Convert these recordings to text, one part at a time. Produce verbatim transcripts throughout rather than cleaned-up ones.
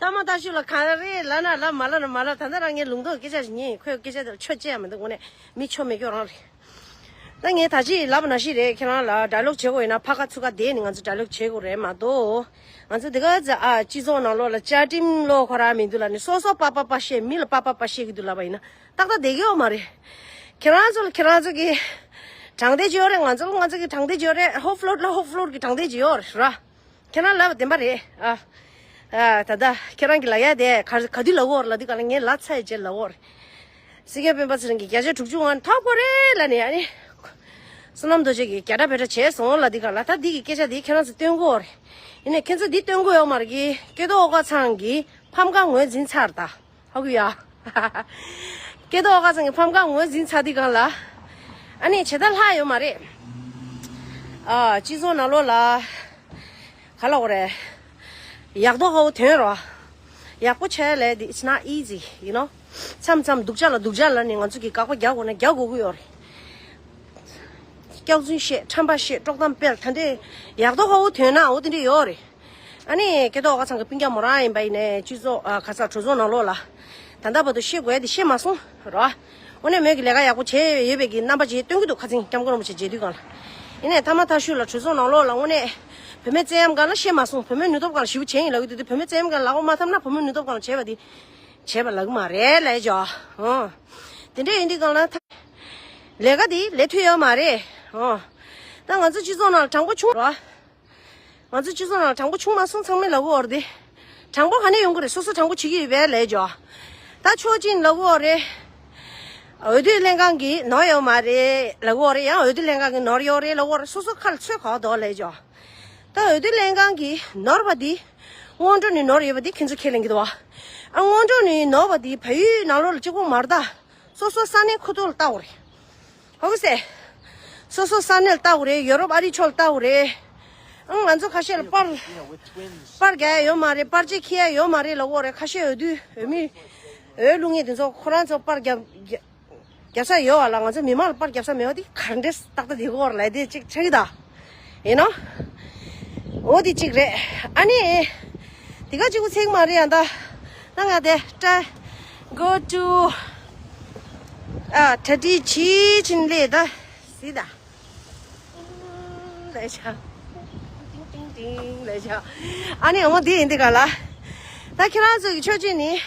ཐ་མ་ཐག་ཆོད་ལ་ག་རེ་ལབ་ན་ལབ། མ་ལབ་ན་མ་ལབ། ད་ལྟ་རང་ངའི་ལུང་རྟོགས་སྐད་ཆ་ཞིག་ཉན། ཁོའི་སྐད་ཆ་དེར་ཆོ་བཅད་ཡ་མི་འདུག་དངོས་གནས་མི་ཆོ་མེད་སྐྱོ་རང་རེད། ད་ངས་ད་ཅི་ལབ་པ་ནང་བཞིན་རེད། ཁྱེད་རང་ལ་ཌའི་ལོག་བྱེད་དགོས་ཡིན་ན་ཕ་ཁ་ཚུགས་ཁ་བསྡད་ནས་ང་ཚོ་ཌའི་ལོག་བྱེད་དགོས་རེད་མ་གཏོགས། ང་ཚོ་འདི་ག་ཚོད་ཨ་སྤྱི་ཚོགས་ནང་ལོགས་ལ་བཅའ་ཁྲིམས་ལོ་ཁོ་རང་མི་འདུག་ལབ་ནས་སོ་སོ་པ་པ་པ་བཤད། མི་ལ་པ་པ་པ་བཤད་ཀྱི་འདུག་ལབ་པ་ཡིན་ན་ཏག་ཏག་བསྡད་ཀྱི་ཡོད་མ་རེད། ཁྱེད་རང་ཚོ་ལ་ཁྱེད་རང་ཚོ་གི་དྲང་བདེན་ཅིག་ཡོད་རེད། ང་ཚོ་ལ་ང་ཚོ་གི་དྲང་བདེན་ཅིག་ཡོད་རེད། ཧོབ་ལོར་ལ་ཧོབ་ལོར་གི་དྲང་བདེན་ཅིག་ཡོད་རེད་ར། ཁྱེད་རང་ལབ་པ་བདེན་པ་རེད་ཨ། ཨ་ད་ལྟ་ཁྱེད་རང་གི་ལབ་ཡ་དེ་ག་ག་དུས་ལབ་ཡོད་རེད་ལབ་དུས་ག་ལ་ངས་ལབ་ཚར་རྗེས་ལབ་ཡོད་རེད། སྲིད་སྐྱོང་སྤེན་པ་ཚེ་རིང་གིས་བརྒྱ་ཆ་དྲུག་ཅུ་ང་ཐོབ་དགོས་རེད་ལབ་ནས། ཨ་ནི་བསོད་ནམས་རྡོ་རྗེ་གིས་རྒྱ་གྲ་བོད་གྲ་བྱས་སོང་ལབ་དུས་ག་ལ། ད་འདི་གི་སྐད་ཆ་འདི་ཁྱེད་རང་ཚོ་སྟོན་དགོས་རེད། ཡིན་ནའི་ཁྱེད་ཚོ་འདི་སྟོན་དགོས་ཡོད་མ་རེད་གི། སྐལ་རྡོར་ཨོ་དཀར་ཚང་གིས་ཕམ་ཁ་ངོས་འཛིན་ཚར་ད། ཧ་གོ་ཡ། སྐལ་རྡོར་ཨོ་དཀར་ཚང་གི་ཕམ་ཁ་ངོས་འཛིན་ཚར་དུས་གང་ལ། ཨ་ནི་བྱེད་ཐབས་ལྷག་ཡོད་མ་རེད། ཨ་སྤྱི་ཚོགས་ནང་ལོགས་ལ་ག་ལབ་དགོས་རེད། ཡག་ཐོག་ཧ་བོ་ཐོན་རོགས། ཡག་པོ་བྱས་ལས་དེ། it's not easy, you know. མཚམས་མཚམས་སྡུག་ཅག་ལ་སྡུག་ཅག་ལབ་ནས་ང་ཚོ་གིས་དགག་པ་རྒྱག་དགོས་ན་རྒྱག་དགོས་ཀྱི་ཡོད་རེད། སྐྱག་རྫུན་བཤད། ཁྲམ་པ་བཤད། དཀྲོག་གཏམ་སྤེལ། ད་འདི་ཡག་ཐོག་ཧ་བོ་ཐོན་ན་འོ་དེ་འདྲ་ཡོད་རེད། ཨ་ནི་སྐལ་རྡོར་ཨོ་དཀར་ཚང་གི་སྤུན་ཀྱག་མོ་རང་ཡིན་པ་ཡིན་ནའི་སྤྱི་ཚོགས་ཨ་ག་ས་གྲོས་ཚོགས་ནང་ལོགས་ལ་ད་ལྟ་བར་དུ་བཤད་དགོས་ཡ་དེ་བཤད་མ་སོང་རོ། དངོས་གནས་མོས་ཀྱི་ལས་ཀ་ཡག་པོ་བྱས་ཡོད་པའི་གི་རྣམ་པ་ཅིག་སྟོན་གྱི་འདུག་ཁ་སང་སྐྱབས་མགོན་རིན་པོ་ཆེ་མཇལ་དུས་སྒང་ལ། ཡིན་ནའི་ཐ་མ་ཐག་ཤུད་ལ་གྲོས་ཚོགས་ནང་ལོགས་ལ་དངོས་གནས་བུད་མེད་བཙན་གཡེམ་སྒང་ལ་བཤད་མ་སོང་། བུད་མེད་ནུས་སྟོབས་སྒང་ལ་ཞེ་པོ་བྱས་ཡིན་ལབ་ཀྱི་འདུག་དེ་བུད་མེད་བཙན་གཡེམ་སྒང་ལ་ལག་པ་མ་འཐམ་ན་བུད་མེད་ནུས་སྟོབས་སྒང་ལ་བྱས་པ་དེ་བྱས་པ་ལབ་ཀྱི་མ་རེད་ལབ་ཡ་ཅིག་ཨོ། དེ་འདྲ་ཡིན་དུས་སྒང་ལ་ད་ལས་ཀ་དེ་ལས་ཐུབ་ཡོད་མ་རེད། ཨོ། ད་ང་ཚོ་སྤྱི་ཚོགས་ནང་ལ་དྲང་པོ་བྱུང་རོ། ང་ཚོ་སྤྱི་ཚོགས་ནང་དྲང་པོ་བྱུང་མ་སོང་། ཚང་མས་ལབ་ཀྱི་ཡོད་རེད་དེ། དྲང་པོ་ག་ནས་ཡོང་གི་རེད། སོ་སོ་དྲང་པོ་བྱེད་ཀྱི་ཡོད་པས་ལབ་ཡ་ཅིག་ད་ཕྱོགས་གཅིག་ནས་ལབ་ཀྱི་ཡོད་རེད། འོས་བསྡུ་ལྷན་ཁང་གིས་ནོར་ཡོད་མ་རེད་ལབ་ཀྱི་ཡོད་རེད། ཡང་འོས་བསྡུ་ལྷན་ཁང་གིས་ནོར་ཡོད་རེད་ལབ་ཀྱི་ཡོད་རེད། སོ་སོ་ཁ་ལ་ཚོད་ག་པར་འདུག་ལབ་ཡ་ཅིག་ད་འོས་བསྡུ་ལྷན་ཁང་གིས་ནོར་བ་འདི་སྔོན་འགྲོ་ནས་ནོར་ཡོད་པ་འདི་ཁྱེད་ཚོ་ཁས་ལེན་གྱི་འདུག་བ། ཨ་སྔོན་འགྲོ་ནས་ནོར་བ་འདི་བལ་ཡུལ་ནང་ལོགས་ལ་གཅིག་པོ་མ་རེད་ད། སོ་སོ་ས་གནས་ཁོ་ཐོག་ལ་བལྟ་དགོས་རེད། ཧ་གོ་སོང་། སོ་སོ་ས་གནས་ལ་བལྟ་དགོས་རེད། ཡོ་རོབ་ཨ་རི་ཕྱོགས་ལ་བལྟ་དགོས་རེད། ཨང་ང་ཚོ་ཁ་ཤས་ལ་པར་པར་རྒྱག་ཡ་ཡོད་མ་རེད། པར་ཆས་འཁྱེར་ཡ་ཡོད་མ་རེད་ལབ་ཀྱི་ཡོད་རེད། ཁ་ཤས་འོས་བསྡུ་འོས་མི་འོས་བླུག་མཁན་དེ་ཚོ་ཁོ་རང་ཚོ་པར་རྒྱབ་རྒྱབ་རྒྱབ་ས་ཡོད་པ་ལ་ང་ཚོ་མི་མང་ལ་པར་རྒྱབ་ས་མེད་པ་དེ་ག་འདྲས་ཏག་ཏག་དེ་གོ་ར་ལབ་དེ་གཅིག་ཆགས་ཀྱི་ད། ཡིན་ནོ། འོ་དེ་གཅིག་རེད། ཨ་ནི། དེ་ག་གཅིག་པོ་ཚད་མ་རེད་ཡ་ད། ད་ང་དེ་ཏྲ། go to ཨ་ཏྲ་ཏི་ཆི་ཆིན་ལེ་ད། སི་ད། ལེ་ཆ། ཏིང་ཏིང་ཏིང་ལེ་ཆ། ཨ་ནི་འོ་དེ་ཡིན་དེ་ག་ལ། ད་ཁྱེད་རང་ཚོ་གི་ཆོས་ཅན་ནི།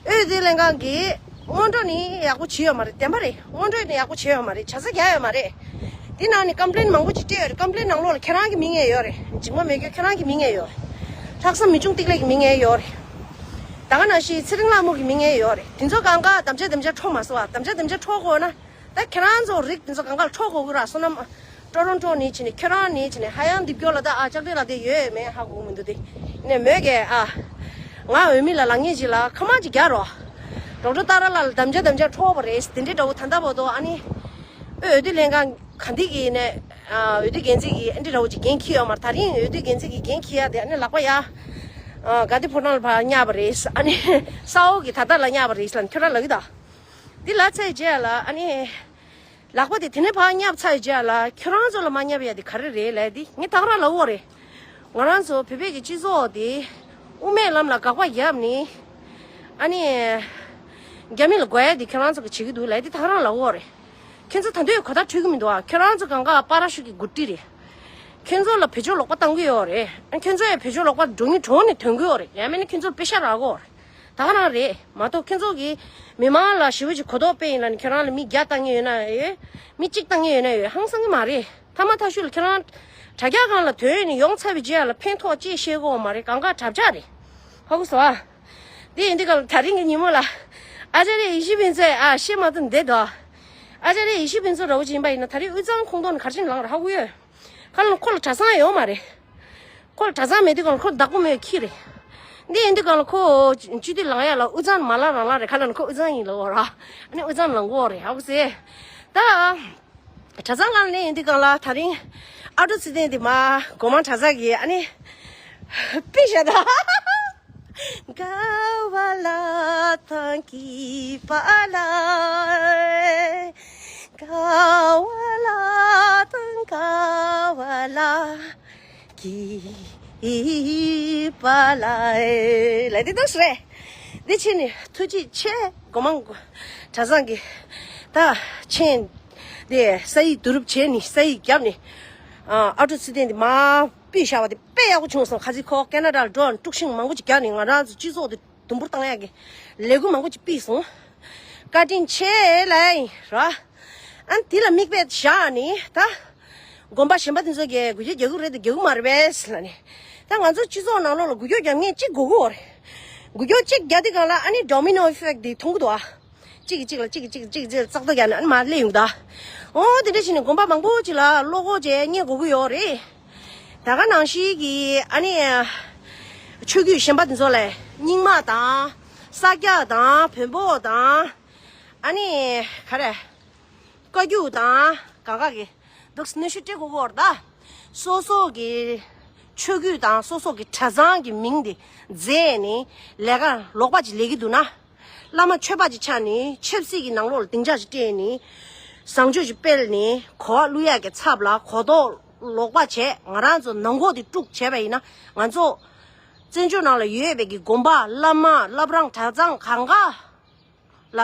འོས་བསྡུ་ལྷན་ཁང་གིས་སྔོན་འགྲོ་ནི་ཡག་པོ་བྱས་ཡོད་མ་རེད། བདེན་པ་རེད། སྔོན་འགྲོ་ནི་ཡག་པོ་བྱས་ཡོད་མ་རེད། བྱ་ས་རྒྱག་ཡོད་མ་རེད། དེ་ནང་ནས་ཀམ་པི་ལེན་མང་པོ་ཅིག་སྤྲད་ཡོད་རེད། ཀམ་པི་ལེན་ནང་ལོགས་ལ་ཁྱེད་རང་གི་མིང་ཡང་ཡོད་རེད། འཇིགས་མ་མེད་རྒྱུ་ཁྱེད་རང་གི་མིང་ཡང་ཡོད་རེད། ལྷག་བསམ་མི་ཆུང་ཏིག་ལེ་གི་མིང་ཡང་ཡོད་རེད། ད་ག་ནང་བཞིན་ཚེ་རིང་ལྷ་མོ་གི་མིང་ཡང་ཡོད་རེད། དེ་ཚོ་གང་ག་དམ་བཅའ་དམ་བཅའ་འཕྲོག་མ་སོང་བ། དམ་བཅའ་དམ་བཅའ་འཕྲོག་དགོས་ན། ད་ཁྱེད་རང་ཚོ་རིགས་དེ་ཚོ་གང་ག་ལ་འཕྲོག་དགོས་ཀྱི་ར། བསོད་ནམས་ཀྲོ་རོན་ཀྲོ་ནས་བྱས་ནས་ཁྱོད་རང་ནས་བྱས་ནས་ཧ་ཡང་འདི་སྐྱོ་ལ་ད་ཨ་ལྕགས་རི་ལ་དེ་ཡོད་མེད་ཧ་གོ་མི་འདུག་དེ་ནས་མོས་གས་ཨ་ང་འོས་མི་ལ་ལངས་ངེས་ཅིག་ལ་ཁ་མ་ཅིག་རྒྱག་རོགས། ཌོག་ཊར་ཏཱ་ར་ལ་ལ་དམ་བཅའ་དམ་བཅའ་འཕྲོག་པ་རེད། དེ་འདྲའི་འདྲ་བོ་ད་ལྟ་བར་དུ་ཨ་ནི་འོས་བསྡུ་ལྷན་ཁང་ག་འདི་གི་ནས་ཨ་འོས་བསྡུ་འགན་འཛིན་གྱི་ཨ་འདྲི་འདྲ་བོ་ཅིག་འགན་འཁྱེར་ཡོད་མ་རེད། ད་རིང་འོས་བསྡུ་འགན་འཛིན་གྱི་འགན་འཁྱེར་ཡ་དེ་ཨ་ནི་ལག་པ་ཡ་ཨ་ག་དེ་ཕོ་ནང་ལ་ཕར་བསྙབས་པ་རེད། ཨ་ནི་ས་འོག་གི་ད་ལྟ་ལ་བསྙབས་པ་རེད་ལ་ཁྱོད་རང་ལབ་ཀྱི་ད། འདི་ལ་ཚད་རྗེས་ལ་ཨ་ནི། ལག་པ་དེ་དེ་ནས་ཕར་བསྙབས་ཚར་རྗེས་ལ་ཁྱོད་རང་ཚོ་ལ་མ་བསྙབས་ཡ་དེ་ག་རེ་རེད་ལབ་དེ་ངས་ད་ག་རང་ལབ་ཡོད་རེད། ང་རང་ཚོ་བོད་པའི་གི་སྤྱི་ཚོགས་དེ་དབུ་མའི་ལམ་ལ་དགག་པ་བརྒྱབ་ནི། ཨ་ནི། རྒྱ་མི་ལ་དགོས་ཡ་དེ་ཁྱོད་རང་ཚོ་གི་བྱེད་ཀྱི་འདུག་ལབ་དེ་ད་ག་རང་ལབ་ཡོད་རེད། ཁྱོད་ཚོ་ད་དུང་གོ་བརྡ་འཕྲོད་ཀྱི་མི་འདུག་ཨ། ཁྱོད་རང་ཚོ་གང་ག་པ་ར་ཤུ་གི་འགོ་ཁྲིད་རེད། ཁྱོད་ཚོ་ལ་བེད་སྤྱོད་ལོག་པ་བཏང་གི་ཡོད་རེད། ཁྱོད་ཚོ་ཡ་བེད་སྤྱོད་ལོག་པ་འགྲོ་ངེས་གྲོངས་ནས་ཐོན་གི་ཡོད་རེད། ཡང་མིན་ན་ཁྱོད་ཚོར་པེ་ཤ་རག་གོ་རེད། ད་ག་རང་རེད་མ་གཏོགས་ཁྱོད་ཚོ་གིས་མི་མང་ལ་ཞེ་པོ་ཅིག་གོ་རྟོགས་སྤེལ་ཡིན་ལ་ནི་ཁྱོད་རང་ལ་མི་བརྒྱ་བཏང་ངེས་ཡོད་ན་ཡོད། མི་གཅིག་བཏང་ངེས་ཡོད་ན་ཡོད། ཧང་སང་གི་མ་རེད། ཐ་མ་ཐག་ཤུད་ལ་ཁྱོད་རང་དྲ་རྒྱ་སྒང་ལ་ཐོན་ནས་ཡོང་ཚར་བའི་རྗེས་ལ་ཕན་ཐོགས་ཅི་བཤད་གོ་མ་རེད། གང་ག་དྲ་བྱ་རེད། ཧ་གོ་སོང་ཨ། དེ་ཡིན་དུས་ག་ལ་ད་རིང་གི་ཉིན་མོ་ལ་ཨ་ཅཱརྱ་ཡེ་ཤེས་ཕུན་ཚོགས་ཨ་བཤད་མ་ཐུབ་བསྡད་དོ། ཨ་ཅཱརྱ་ཡེ་ཤེས་ཕུན་ཚོགས་འདྲ་བོ་ཅིག་ཡིན་པ་ཡིན་ན་ད་རིང་དབུས་གཙང་ཁོངས་གཏོགས་ནས་ག་རེ་བྱས་ནས་ལངས་རེད་ཧ་གོ་ཡོད། ག་ལ་ཁོ་ལ་གྲྭ་ཚང་ཡོད་མ་རེད། ཁོ་ལ་གྲྭ་ཚང་མེད་དུས་ག་ལ་ཁོ་བདག་པོ་མེད་ཁྱི་རེད། འདི་ཡིན་དུས་ག་ལ་ཁོ་སྤྱི་འཐུས་ལངས་ཡ་ལ་དབུས་གཙང་མ་ལངས་རང་ལངས་རེད། ག་ལ་ནི་ཁོ་དབུས་གཙང་ཡིན་ལབ་ཡོད་ར། ཨ་ནི་དབུས་གཙང་ལངས་གོ་རེད་ཧ་གོ་སོང་ཨ། ད། གྲྭ་ཚང་ནང་ལ་ཡིན་དུས་ག་ལ་ད་རིང་ཨ་ཀྲུག་ཚེ་བརྟན་འདི་མ་སྒོ་མང་གྲྭ་ཚང་གི་ཨ་ནི། དཔེ་བཞག་ད། དགའ་བ་ལ་དང་སྐྱིད་པ་ལ། དགའ་བ་ལ་དང་དགའ་བ་ལ། སྐྱིད་ ཧི་ཧི་ཧི་པ་ལ་ཨེ། ལ་དེ་ཏོག་རེད། འདི་ཕྱིན་ནས་ཐུགས་རྗེ་ཆེ། སྒོ་མང་གྲྭ་ཚང་གི་ད་ཆེན་དེ་ས་ཡིག་བསྡུ་རུབ་བྱས་ནས་ས་ཡིག་བརྒྱབ་ནས། ཨ་ཨ་ཀྲུག་ཚུལ་ལྡན་དེ་མ་པི་བཞག་པ་དེ་དཔེ་ཡག་པོ་བྱུང་སོང་། ཁ་ཚིག་ཁོ་ཀེ་ན་ཌ་ལ་འགྲོ་དཀྲུག་ཤིང་མང་པོ་ཅིག་བརྒྱབ་ནས་ང་རང་ཚོ་སྤྱི་ཚོགས་དེ་དུམ་བུར་བཏང་ཡག་གི་ལས་འགུལ་མང་པོ་ཅིག་སྤེལ་སོང་། བཀའ་དྲིན་ཆེ་ལབ་ཡིན་ར། ཨ་ནི་དེ་ལ་མིག་དཔེ་བཞག་ནས་ད། དགོན་པ་གཞན་པ་དེ་ཚོ་གིས་འགུལ་སྐྱོད་རྒྱག་གི་རེད་དང་རྒྱག་གི་མ་རེད་པས་ལབ་ནས། ད་ང་ཚོ་སྤྱི་ཚོགས་ནང་ལོགས་ལ་འགུལ་སྐྱོད་རྒྱག་མཁན་གཅིག་དགོས་ཀྱི་ཡོད་རེད། འགུལ་སྐྱོད་གཅིག་རྒྱག་དུས་སྒང་ལ་ཨ་ནི་ཌོ་མི་ནོ་ཨི་ཕེག་དེ་མཐོང་གི་འདུག་ཨ། གཅིག་གིས་གཅིག་ལ་གཅིག་གིས་གཅིག་གཅིག་གཅིག་ཙག་ཏོ་རྒྱག་ནས་ཨ་ནི་མར་སླེབས་ཡོང་གི་འདུག་ཨ། འོ་དེ་འདྲ་བྱས་ནས་དགོན་པ་མང་པོ་ཅིག་ལ་བློ་ཁོག་བྱས་རྙེད་དགོས་ཀྱི་ཡོད་རེད། ད་ག་ནང་བཞིན་གྱི་ཨ་ནི་ཆོས་བརྒྱུད་གཞན་པ་དེ་ཚོ་ལ་རྙིང་མ་དང་ས་སྐྱ་དང་བོན་པོ་དང་ཨ་ནི་ག་རེ། བཀའ་བརྒྱུད་དང་གང་ག་གི་འདུག་སེ་གནོན་ཤུགས་སྤྲད་དགོས་ཀྱི་ཡོད་རེད་ད། སོ་སོ་གི་ཆོས་བརྒྱུད་དང་སོ་སོ་གི་གྲྭ་ཚང་གི་མིང་དེ་མཛད་ནས་ལས་ཀ་ལོག་པ་ཅིག་ལས་ཀྱི་འདུག་ན། བླ་མ་ཆོས་པ་ཅིག་ཆགས་ནས་ཆབ་སྲིད་ཀྱི་ནང་ལོགས་ལ་སྡིངས་ཆ་ཅིག་སྤྲད་ནས་བཟང་སྤྱོད་ཅིག་སྤེལ་ནས་གོ་བ་བླུག་ཡག་གི་ཚབ་ལ་གོ་རྟོགས་ལོག་པ་བྱས། ང་རང་ཚོ་ནང་ཁོག་དེ་དཀྲུགས་བྱས་པ་ཡིན་ན་ང་ཚོ་བཙན་བྱོལ་ནང་ལ་ཡོད་པའི་གི་དགོན་པ་བླ་མ་བླ་བྲང་གྲྭ་ཚང་གང་ག་ལ་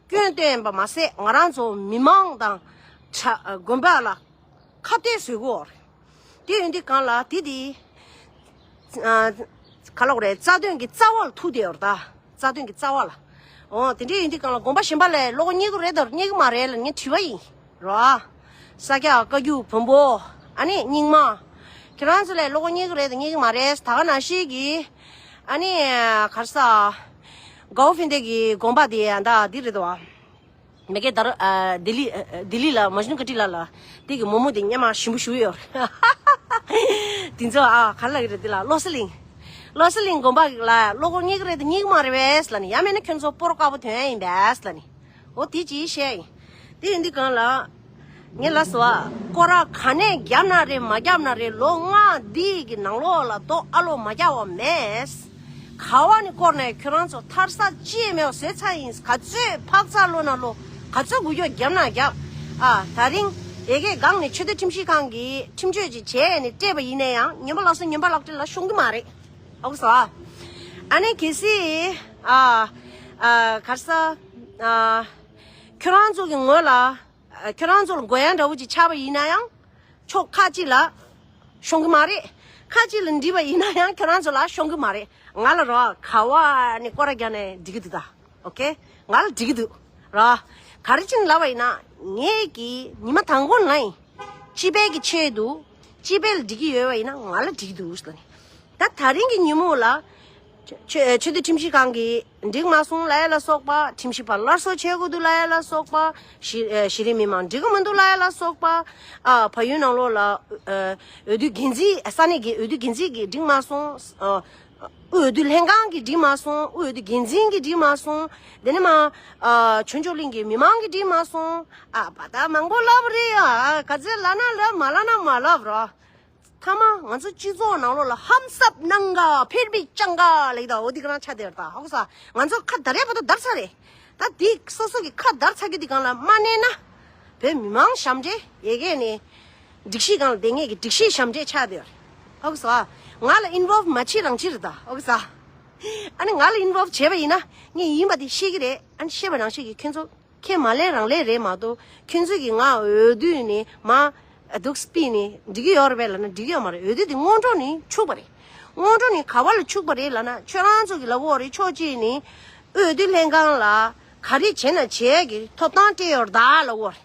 སྐྱོན་བསྟན་པ་མ་ཟད་ང་རང་ཚོ་མི་མང་དང་གྲྭ་དགོན་པ་ལ་ཁ་གཏད་བཟོ་གི་ཡོད་རེད། དེ་ཡིན་དུས་སྒང་ལ་དེ་དེ་ཨ་ག་ལབ་དགོས་རེད། རྩ་དོན་གྱི་རྩ་བ་ལ་ཐུག་བསྡད་ཡོད་རེད་ད། རྩ་དོན་གྱི་རྩ་བ་ལ། འོ་དེ་འདྲ་ཡིན་དུས་སྒང་ལ་དགོན་པ་གཞན་པ་ལ་བློ་ཁོག་རྙེད་ཀྱི་རེད་དམ་རྙེད་ཀྱི་མ་རེད་ལབ་ངས་དྲི་བ་ཡིན། རོ། ས་སྐྱ་བཀའ་བརྒྱུད་བོན་པོ། ཨ་ནི་རྙིང་མ། ཁྱེད་རང་ཚོ་ལ་བློ་ཁོག་རྙེད་ཀྱི་རེད་དམ་རྙེད་ཀྱི་མ་རེད། ད་ག་ནང་བཞིན་གྱི། ཨ་ནི་ག་རེ་ཟ། གའོ་ཕིན་དེ་གི་དགོན་པ་དེ་ཡང་ད་འདི་རེད་དོ། མ་གི་ད་རུང་ལྡི་ལི་ལྡི་ལི་ལ་མ་ཇུ་ནུ་ཀ་ཊི་ལ་ལ་དེ་གི་མོག་མོག་དེ་སྔོན་མ་ཞིམ་པོ་ཞེ་པོ་ཡོད་རེད། དེ་ཚོ་ཨ་ག་རེ་ལབ་ཀྱི་རེད། དེ་ལ་བློ་གསལ་གླིང་། བློ་གསལ་གླིང་དགོན་པ་ལ་བློ་ཁོག་རྙེད་ཀྱི་རེད་དམ་རྙེད་ཀྱི་མ་རེད་པས་ལབ་ནི། ཡང་མིན་ན་ཁྱོད་ཚོ་སྤོ་རོ་དཀར་པོ་ཐོན་ཡ་ཡིན་པས་ལབ་ནི། འོ་དེ་ཅིག་བཤད་ཡིན། དེ་ཡིན་དུས་སྒང་ལ། ངས་ལབ་སོང་ཨ། སྐོར་ར་ག་ནས་བརྒྱབ་ན་རེད་མ་བརྒྱབ་ན་རེད། ལོ་ལྔ་འདི་གི་ནང་ལོགས་ལ་རྡོ་ཨ་ལོ་མ་བརྒྱབ་པ་མེད། ག་བ་ནས་བསྐོར་ནས་ཁྱོད་རང་ཚོ་ཐར་ས་ཅི་ཡང་མེད་པ་བཟོས་ཚར་ཡིན། ག་ཚོད་ཕག་ཚ་ལོ་ན་ལོ། ག་ཚོད་འགུལ་སྐྱོད་བརྒྱབ་ན་བརྒྱབ། ཨ་ད་རིང་ཡ་གིའི་སྒང་ནས་ཆོས་དད་ཁྲིམས་ཞིབ་ཁང་གིས་ཁྲིམས་གཅོད་ཅིག་བྱས་ནས་སྤྲད་པ་ཡིན་ན་ཡང་ཉན་པ་ལགས་སོ་ཉན་པ་ལགས་སྤྲད་ལ་ཤོང་གི་མ་རེད། ཨོ་སོ། ཨ་ནི་གལ་སྲིད་ཨ་ཨ་ག་རེ་ཟ། ཨ་ཁྱོད་རང་ཚོ་གི་ངོས་ལ། ཨ་ཁྱོད་རང་ཚོ་ལ་དགོས་ཡ་འདྲ་བོ་ཅིག་ཆགས་པ་ཡིན་ན་ཡང་ཕྱོགས་ཁ་ཅིག་ལ་ཤོང་གི་མ་རེད། ཁ་ཅིག་ལ་འགྲིག་པ་ཡིན་ན་ཡང་ཁྱོད་རང་ཚོ་ལ་ཤོང་གི་མ་རེད། ང་ལ་རོ་ག་བ་ནས་སྐོར་ར་རྒྱག་ནས་འགྲིག་གི་འདུག་ད། ཨོ་ཁེ། ང་ལ་འགྲིག་གི་འདུག་ར། ག་རེ་བྱས་ནས་ལབ་པ་ཡིན་ན་ངས་ཀྱིས་ཉི་མ་དང་པོ་ནས་ལབ་ཡིན། སྤྱི་པའི་གི་ཆེད་དུ། སྤྱི་པའི་ལ་འགྲིག་གི་ཡོད་པ་ཡིན་ན་ང་ལ་འགྲིག་གི་འདུག་ཟེར་ནས། ད་ད་རིང་གི་ཉིན་མོ་ལ། ཆོས་ཆོས་དད་ཁྲིམས་ཞིབ་ཁང་གིས་འགྲིག་མ་སོང་ལབ་ཡ་ལ་སོགས་པ། ཁྲིམས་ཞིབ་པ་སླར་གསོ་བྱེད་དགོས་འདུག་ལབ་ཡ་ལ་སོགས་པ། གཞི་ཨ་གཞི་རིམ་མི་མང་འགྲིག་གི་མི་འདུག་ལབ་ཡ་ལ་སོགས་པ། ཨ་བལ་ཡུལ་ནང་ལོགས་ལ་ཨ་འོས་བསྡུ་འགན་འཛིན། ས་གནས་ཀྱི་འོས་བསྡུ་འགན་འཛིན་གྱིས་འགྲིག་མ་སོང་། ཨ་དབུས་འོས་བསྡུ་ལྷན་ཁང་གིས་འགྲིག་མ་སོང་། དབུས་འོས་བསྡུ་འགན་འཛིན་གྱིས་འགྲིག་མ་སོང་། དེ་ནས་མ་ཨ་ཆོས་འབྱོར་གླིང་གི་མི་མང་གིས་འགྲིག་མ་སོང་། ཨ་པ་ད་མང་པོ་ལབ་རེད། ཨ་ག་ཚོད་ལབ་ན་ལབ། མ་ལབ་ན་མ་ལབ་རོ། མཐའ་མ་ང་ཚོ་སྤྱི་ཚོགས་ནང་ལོགས་ལ་ཧམ་སབ་ནང་ག་ཕེར་བི་ཅང་ག་ལེགས་ད། འོ་དེ་ག་རང་ཆ་དེར་ད་ཧོ་ས། ང་ཚོ་ཁ་བརྡར་ཡ་བར་དུ་བརྡར་ཚར་རེད། ད་དེ་སོ་སོ་གི་ཁ་བརྡར་ཚར་རྒྱུ་དེ་སྒང་ལ་མ་གནས་ན། བོད་མི་མང་ཞབས་འདྲེན་ཡ་གི་ནས་སྒྲིག་གཞི་སྒང་ལ་བསྡད་མཁན་གྱི་སྒྲིག་གཞི་ཞབས་འདྲེན་ཆགས་བསྡད་ཡོད་རེད། ཧོ་ས། ང་ལ་ཨིན་བོལ་མ་བྱེད་རང་བྱེད་རེད་ད། ཧོ་ས། ཨ་ནི་ང་ལ་ཨིན་བོལ་བྱས་པ་ཡིན་ན་ངས་ཡིན་པ་དེ་ཤེས་ཀྱི་རེད། ཨ་ནི་ཤེས་པ་རང་ཤེས་ཀྱི་ཁྱོད་ཚོ། ཁྱེད་མ་ལས་རང་ལས་རེད་མ་གཏོགས། ཁྱོད་ཚོས་ཀྱིས་ང་འོས་བསྡུ་ནས་མ་འདུག་སྤེལ་ནས་འགྲིག་གི་ཡོད་རེད་པས་ལབ་ན་འགྲིག་གི་ཡོད་མ་རེད། འོས་བསྡུ་དེ་སྔོན་འགྲོ་ནས་འཆུགས་པ་རེད། སྔོན་འགྲོ་ནས་ག་བ་ལ་འཆུགས་པ་རེད་ལབ་ན། ཁྱོད་རང་ཚོ་གིས་ལབ་ཀྱི་ཡོད་རེད། ཕྱོགས་གཅིག་ནས་འོས་བསྡུ་ལྷན་ཁང་ལ་ག་རེ་བྱས་ན་བྱས་ཀྱི་ཐོབ་ཐང་སྤྲད་ཡོད་རེད་ད་ལབ་ཀྱི་ཡོད་རེད།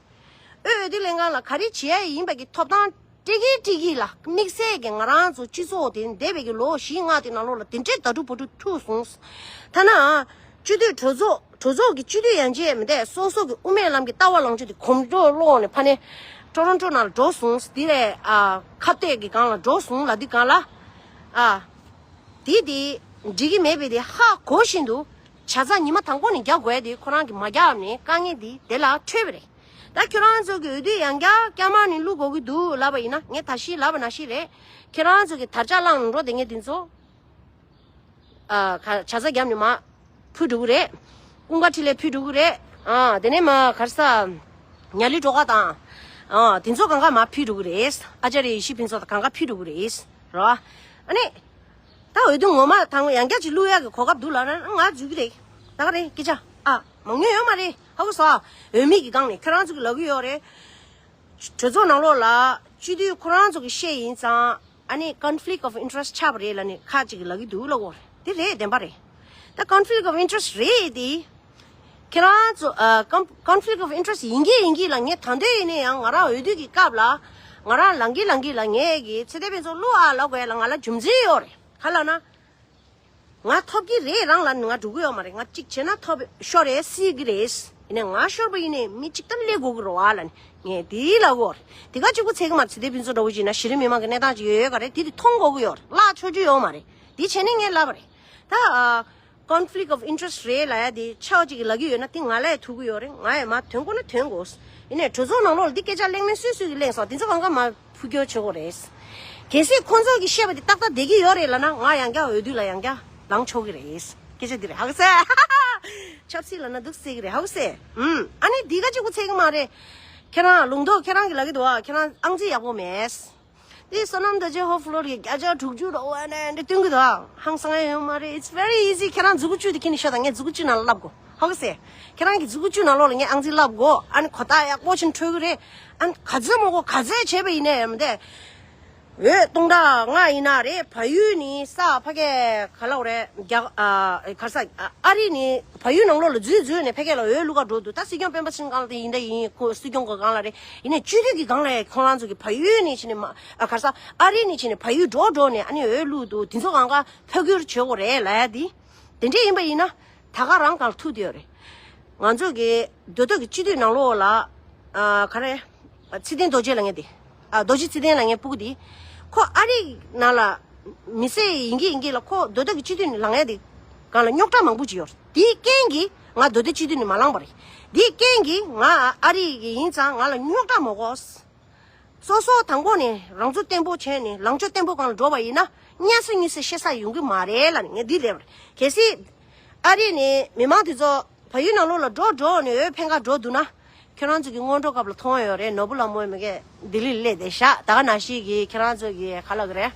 འོས་བསྡུ་ལྷན་ཁང་ལ་ག་རེ་བྱས་ཡིན་པ་གི་ཐོབ་ཐང་སྤྲད་ཀྱི་སྤྲད་ཀྱི་ལ་དམིགས་བསལ་གྱི་ང་རང་ཚོ་སྤྱི་ཚོགས་དེ་འདས་པའི་གི་ལོ་བཞི་ལྔ་དེ་ནང་ལོགས་ལ་དེ་འདྲའི་ད་དྲུག་པོ་དྲུག་ཐུག་སོང་། ཐ་ན་སྤྱི་འཐུས་གྲོས་ཚོགས་གྲོས་ཚོགས་ཀྱི་སྤྱི་འཐུས་ཡན་ཆད་མི་འདས་སོ་སོ་གི་དབུ་མའི་ལམ་གྱི་ལྟ་བ་ལངས་ཕྱོགས་དེ་གོམ་བགྲོད་སློང་ནས་ཕ་ནས་ཊོ་རོན་ཊོ་ནང་ལ་འགྲོ་སོང་། དེ་ལས་ཨ་ཁ་གཏད་ཀྱི་སྒང་ལ་འགྲོ་སོང་ལབ་དུས་སྒང་ལ་ཨ་དེ་དེ་འགྲིག་གི་མེད་པའི་དེ་ཧ་གོ་བཞིན་དུ་བྱ་ཚ་ཉི་མ་དང་པོ་ནས་རྒྱག་དགོས་དེ་ཁོ་རང་གིས་མ་རྒྱག་ནས་དཀའ་ངལ་དེ་དེ་ལ་འཕྲད་པ་རེད། ད་ཁྱོད་རང་ཚོ་གི་འོས་བསྡུ་ཡང་བསྐྱར་བསྐྱར་མ་ནས་བླུག་དགོས་ཀྱི་འདུག་ལབ་པ་ཡིན་ན། ངས་ད་ཤི་ལབ་པ་ནང་བཞིན་རེད། ཁྱེད་རང་ཚོ་གི་དར་ལྕོག་བསླངས་ནས་འགྲོ་བསྡད་མཁན་དེ་ཚོ་ཨ་ག་བྱ་ཚ་བརྒྱབ་ནས་མར་ཕུད་འགྲོ་གི་རེད། ཀུན་དགའ་འཕྲིན་ལས་ཕུད་འགྲོ་གི་རེད། ཨ་དེ་ནས་མར་ག་རེ་ཟ། ཉ་ལི་སྒྲོལ་དཀར་དང་ཨ་དེ་ཚོ་གང་ག་མར་ཕུད་འགྲོ་གི་རེད། ཨ་ཅཱརྱ་ཡེ་ཤེས་ཕུན་ཚོགས་དང་གང་ག་ཕུད་འགྲོ་གི་རེད། རོ། ཨ་ནི། ད་འོས་བསྡུ་ངོ་མ་དང་ཡང་བསྐྱར་ཅིག་བླུག་ཡག་གི་གོ་སྐབས་འདུག་ལབ་ན་ང་འཇུ་གི་རེད། ད་ག་རེད་སྐད་ཆ་ཨ་མང་ཉུང་ཡོད་མ་རེད། ཧ་གོ་སོང་། འོས་མི་གི་སྒང་ནས་ཁྱེད་རང་ཚོ་གི་ལབ་གི་ཡོད་རེད། གྲོས་ཚོགས་ནང་ལོགས་ལ་སྤྱི་འཐུས་ཁོ་རང་ཚོ་གི་བཤད་ཡིན་ཙང་ཨ་ནི་conflict of interest ཆགས་པ་རེད་ལབ་ནས་ཁ་ཅིག་གི་ལབ་གི་འདུག་ལབ་གོ་རེད། དེ་རེད་བདེན་པ་རེད། ད་conflict of interest རེད་དེ། ཁྱེད་རང་ཚོ་ཨ་con- conflict of interest ཡིན་གྱི་ཡིན་གྱི་ལ་ངས་ད་འདོད་ཡིན་ནའི་ཡང་ང་རང་འོས་བསྡུ་གི་སྐབས་ལ་ང་རང་ལངས་གི་ལངས་གི་ལ་ངས་གི་ཚེ་བརྟན་ཕུན་ཚོགས་བླུག་ཨ་ལབ་དགོས་ལ་ང་ལ་རྒྱུ་མཚན་ཡོད་རེད། ག་ལབ་ན། ང་ཐོབ་ཀྱི་རེད་རང་ལ་ང་འགྲོ་གི་ཡོད་མ་རེད། ང་གཅིག་བྱས་ན་ཐོབ་ཤོར་རེད་སྲིད་ཀྱི་རེད། ཡིན་ནའི་ང་ཤོར་བ་ཡིན་ནའི་མི་གཅིག་ལྟར་སླེབས་དགོས་ཀྱི་རེད་བ་ལ་ངས་དེའི་ལབ་དགོས་རེད། དེ་ག་གཅིག་པུ་ཚད་ཀྱི་མ་ཚེ་བརྟན་ཕུན་ཚོགས་འདྲ་བོ་ཅིག་ན་གཞི་རིམ་མི་མང་གི་གནས་སྟངས་ཅིག་ཡོད་ཡོད་ག་རེད། དེ་དེ་མཐོང་དགོས་ཀྱི་ཡོད་རེད། བརླག་ཆོག་རྒྱུ་ཡོད་མ་རེད། དེ་བྱས་ནས་ངས་ལབ་པ་རེད། ད་ཨ། conflict of interest རེད་ལབ་ཡ་དེ་ཆ་གཅིག་གིས་ལབ་ཀྱི་ཡོད་ན་དེ་ང་ལ་ཡ་ཐུག་གི་ཡོད་རེད། ང་ཡ་མ་ཐོན་དགོས་ན་ཐོན་དགོས། ཡིན་ནའི་གྲོས་ཚོགས་ནང་ལོགས་ལ་འདི་སྐད་ཆ་གླེང་མཁན་སུས་སུས་ཀྱིས་གླེང་སོང་དེ་ཚོ་གང་ག་མ་ཕུ་སྐྱོར་བྱེད་དགོས་རེད། གལ་སྲིད་ཁོང་ཚོ་གིས་བཤད་པ་དེ་ཏག་ཏག་བསྡད་ཀྱི་ཡོད་རེད་ལབ་ན་ང་ཡང་བསྐྱར་འོས་བསྡུ་ལ་ཡང་བསྐྱར་ལངས་ཆོག་གི་རེད། སྐད་ཆ་འདི་རེད་ཧ་གོ་སོང་། ཆབ་སྲིད་ལབ་ན་འདུག་སེ་གི་རེད་ཧ་གོ་སོང་། ཨུམ། ཨ་ནི་འདི་ག་གཅིག་པུ་ཚད་ཀྱི་མ་རེད། ཁྱེད་རང་ལུང་རྟོགས་ཁྱེད་རང་གིས་ལབ་ཀྱི་འདུག་ཨ། ཁྱེད་རང་ཨང་རྩིས་ཡག་པོ་མེད། དེ་བསོད་ནམས་རྡོ་རྗེ་ཧོ་ཕ་ལོ་རི་བརྒྱ་ཆ་དྲུག་ཅུ་རོ་ཨ་ནེ་འདི་སྟོན་གི་འདུག་ཨ། ཧང་སང་ཡ་ཡོད་མ་རེད། It's very easy. ཁྱེད་རང་མཛུ་གུ་བཅུ་དེ་ཁྱེར་ནས་ཤོག་དང་། ངས་མཛུ་གུ་བཅུ་ནང་ལ་ལབ་དགོས། ཧ་གོ་སོང་། ཁྱེད་རང་གི་མཛུ་གུ་བཅུ་ནང་ལོགས་ལ་ངས་ཨང་རྩིས་ལབ་དགོས། ཨ་ནི་གོ་རྟགས་ཡག་པོ་ཞིག་འཕྲོད་གི་རེད། ཨ་ནི་ག་ཚོད་མོ་གོ་ག་ཚོད་བྱས་པ་ཡིན་ནའི་ཡང་མི་འདས། འོས་སྟོང་ཕྲག་ལྔ་ཡིན་ན་རེད། བལ་ཡུལ་ནས་ས་ཕ་གས་ག་ལ་རེད། རྒྱ་ཨ་ག་ས་ཨ་རི་ནས་བལ་ཡུལ་ནང་ལོགས་ལ་འཛུལ་འཛུལ་ནས་ཕ་གས་ལ་འོས་བླུག་ག་འགྲོ་འདུག་ད་སྲིད་སྐྱོང་སྤེན་པ་ཚེ་རིང་སྒང་ལ་དེ་ཡིན་ད་ཡིན། ཁོ་སྲིད་སྐྱོང་གི་སྒང་ལ་རེད། ཡིན་ནའི་སྤྱི་འཐུས་ཀྱི་སྒང་ལ་ཁོང་རང་ཚོ་གི་བལ་ཡུལ་ནས་ཕྱིན་ནས་མ་ཨ་ག་ས་ཨ་རི་ནས་ཕྱིན་ནས་བལ་ཡུལ་འགྲོ་འགྲོ་ནས་ཨ་ནི་འོས་བླུག་འདུག་དེ་ཚོ་གང་ག་ཕ་གུར་བྱེད་དགོས་རེད་ལབ་ཡ་དེ། དེ་འདྲས་ཡིན་པ་ཡིན་ན་ད་ག་རང་གང་ལ་ཐུག་བསྡད་ཡོད་རེད། ང་ཚོ་གི་མདོ་སྟོད་ཀྱི་སྤྱི་འཐུས་ནང་ལོགས་ལ་ཨ་ག་རེ་ཚེ་བརྟན་རྡོ་རྗེ་ལབ་མཁན་དེ། ཨ་རྡོ་རྗེ་ཚེ་བརྟན་ལབ་མཁན་སྤུ་གུ་དེ། ཁོ་ཨ་རི་ནང་ལ་མི་སེར་ཡིན་གྱི་ཡིན་གྱི་ལ་ཁོ་མདོ་སྟོད་ཀྱི་སྤྱི་འཐུས་ནས་ལངས་ཡ་དེ་སྒང་ལ་རྙོག་དྲ་མང་པོ་ཅིག་ཡོད་རེད། དེའི་རྐྱེན་གྱིས་ང་མདོ་སྟོད་སྤྱི་འཐུས་ནས་མ་ལངས་པ་རེད། དེའི་རྐྱེན་གྱིས་ང་ཨ་རི་གི་ཡིན་ཙང་ང་ལ་རྙོག་དྲ་མ་དགོས། སོ་སོ་དང་པོ་ནས་རང་ཚུགས་བརྟན་པོ་བྱས་ནས་ལངས་ཕྱོགས་བརྟན་པོ་སྒང་ལ་འགྲོ་བ་ཡིན་ན་གཉའ་ས་གཉུ་ས་བཤད་ས་ཡོང་གི་མ་རེད་ལབ་ནས་ངས་འདི་ལབ་པ་རེད། གལ་སྲིད་ཨ་རི་ནས་མི་མང་དེ་ཚོ་བལ་ཡུལ་ནང་ལོགས་ལ་འགྲོ་འགྲོ་ནས་འོས་འཕེན་ག་འགྲོ་འདུག་ན་ཁྱོད་རང་ཚོ་གི་སྔོན་འགྲོ་སྐབས་ལ་མཐོང་ཡོད་རེད། ནོར་བུ་ལྷ་མོ་མི་གས་ལྡི་ལི་ལ་སླེབས་བསྡད་ཤག་ད་ག་ནང་བཞིན་གི་ཁྱེད་རང་ཚོ་གི་ག་ལབ་གི་རེད།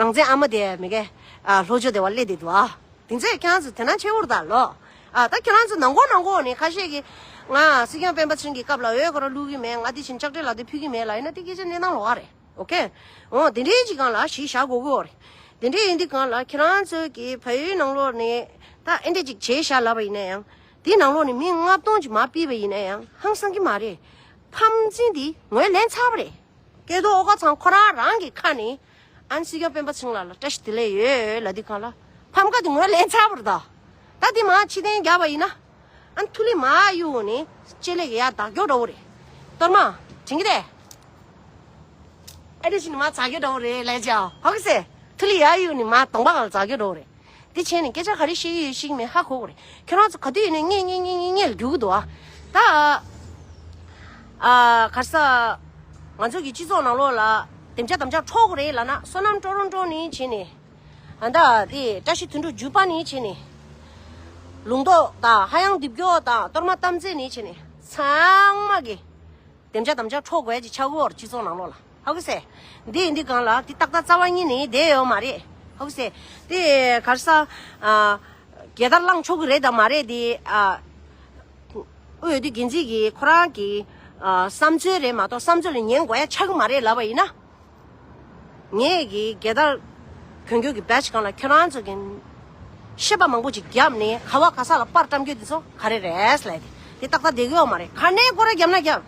རང་བཙན་ཨ་མ་དེ་མི་གས་ཨ་ལྷོ་ཕྱོགས་དེ་བ་སླེབས་བསྡད་འདུག་ཨ། དེ་ཚོས་ཁྱེད་རང་ཚོ་དེ་ན་ཆེ་བོར་ད་ལོ། ཨ་ད་ཁྱེད་རང་ཚོ་ནང་ཁོག་ནང་ཁོག་ནས་ཁ་ཤས་ཀྱིས་ང་སྲིད་སྐྱོང་སྤེན་པ་ཚེ་རིང་གི་སྐབས་ལ་འོས་ཁོ་རང་བླུག་གི་མེད། ང་འདི་བཞིན་ལྕགས་སྤྲེལ་ལགས་དེ་ཕུལ་གི་མེད་ལབ་ཡིན་ན་དེ་སྐད་ཆ་གནས་སྟངས་ལོགས་ཀ་རེད། ཨོ་ཁེ། འོ་དེ་འདྲའི་ཅིག་སྒང་ལ་གཞི་བཞག་དགོས་ཀྱི་ཡོད་རེད། དེ་འདྲའི་ཡིན་དུས་སྒང་ལ་ཁྱེད་རང་ཚོས་ཀྱི་བལ་ཡུལ་ནང་ལོགས་ནས་ད་ཨེ་འདྲ་ཅིག་བྱས་བཞག་ལབ་པ་ཡིན་ན་ཡང་དེའི་ནང་ལོགས་ནས་མི་ལྔ་སྟོང་ཅིག་མར་ཕུད་པ་ཡིན་ན་ཡང་ཧང་སང་གི་མ་རེད། ཕམ་ཚིན་དེ་ངོས་ལེན་ཚར་བ་རེད། སྐལ་རྡོར་ཨོ་ཀ་ཚང་ཁོ་རང་རང་གི་ཁ་ནས་ཨན་སྲིད་སྐྱོང་སྤེན་པ་ཚེ་རིང་ལགས་ལ་བཀྲ་ཤིས་བདེ་ལེགས་ཡོད་ལབ་དུས་སྒང་ལ་ཕམ་ཁ་དེ་ངོས་ལེན་ཚར་བ་རེད་ད། ད་དེ་མར་ཕྱིར་འཐེན་རྒྱག་པ་ཡིན་ན་ཨན་ཐུ་ལི་མར་གཡུག་ནས་ལྕེ་ལེ་གི་ཡར་བདག་སྐྱོར་འགྲོ་བ་རེད། གཏོར་མ་དྲན་གི་རེད། ཨ་ནི་ཕྱིན་ནས་མར་བདག་སྐྱོར་འགྲོ་བ་རེད་ལབ་ཅག་ཧ་གི་སེ། ཐུ་ལི་ཡར་གཡུག་ནས་མར་གདོང་པ་སྒང་ལ་བདག་སྐྱོར་འགྲོ་བ་རེད། དེ་བྱས་ནས་སྐད་ཆ་ག་རེ་བཤད་ཀྱི་ཡོད་ཤེས་ཀྱི་མེད། ཧ་གོ་གི་རེད། ཁྱོད་རང་ཚོ་ག་དུས་ཡིན་ནའི་ངས་ངས་ངས་ངས་ངས་ལ་རྒྱུག་གི་འདུག་ཨ། ད་ཨ་ག་རེ་ཟ། ང་ཚོ་གི་སྤྱི་ཚོགས་ནང་ལོགས་ལ་བདེ་འཇགས་དམ་དྲག་འཕྲོག་གི་རེད་ལབ་ན་བསོད་ནམས་ཀྲོ་རོང་ཀྲོ་ནས་བྱས་ནས། ཨ་ད་དེ་བཀྲ་ཤིས་དོན་གྲུབ་བརྒྱུད་པ་ནས་བྱས་ནས། ལུང་རྟོགས་དང་ཧ་ཡང་རྡིབ་སྐྱོ་དང་གཏོར་མ་གཏམ་རྩེ་ནས་བྱས་ནས་ཚང་མ་གི་བདེ་འཇགས་དམ་དྲག་འཕྲོག་དགོས་ཀྱི་ཆགས་ཀྱི་ཡོད་རེད་སྤྱི་ཚོགས་ནང་ལོགས་ལ། ཧ་གི་སེ། འདི་ཡིན་འདི་གང་ལ་འདི་ཏག་ཏག་རྩ་བ་ཉིད་ནས་བསྡད་ཡོད་མ་རེད། ཧ་གི་སེ། འདི་ག་རེ་ཟ། ཨ། རྒྱལ་དར་བསླངས་ཆོག་གི་རེད་དམ་མ་རེད་འདི་ཨ། དབུས་འོས་བསྡུ་འགན་འཛིན་གྱིས་ཁོ་རང་གི་ཨ། བསམ་ཚུལ་རེད་མ་གཏོགས་བསམ་ཚུལ་ལ་ཉན་དགོས་ཡ་ཆགས་ཀྱི་མ་རེད་ལབ་པ་ཡིན་ན། ངས་ཀྱི་རྒྱལ་དར་གྱོན་གྱོན་གྱི་བེ་ཇི་སྒང་ལ་ཁྱོད་རང་ཚོ་གི་ཤེས་པ་མང་པོ་ཅིག་བརྒྱབ་ནས་ག་བ་ག་ས་ལ་པར་བཀྲམ་རྒྱུ་དེ་ཚོ་ག་རེ་རེད་ལབ་དེ་དེ་ཏག་ཏག་བསྡད་ཀྱི་ཡོད་མ་རེད། ག་ནས་སྐོར་ར་བརྒྱབ་ན་བརྒྱབ།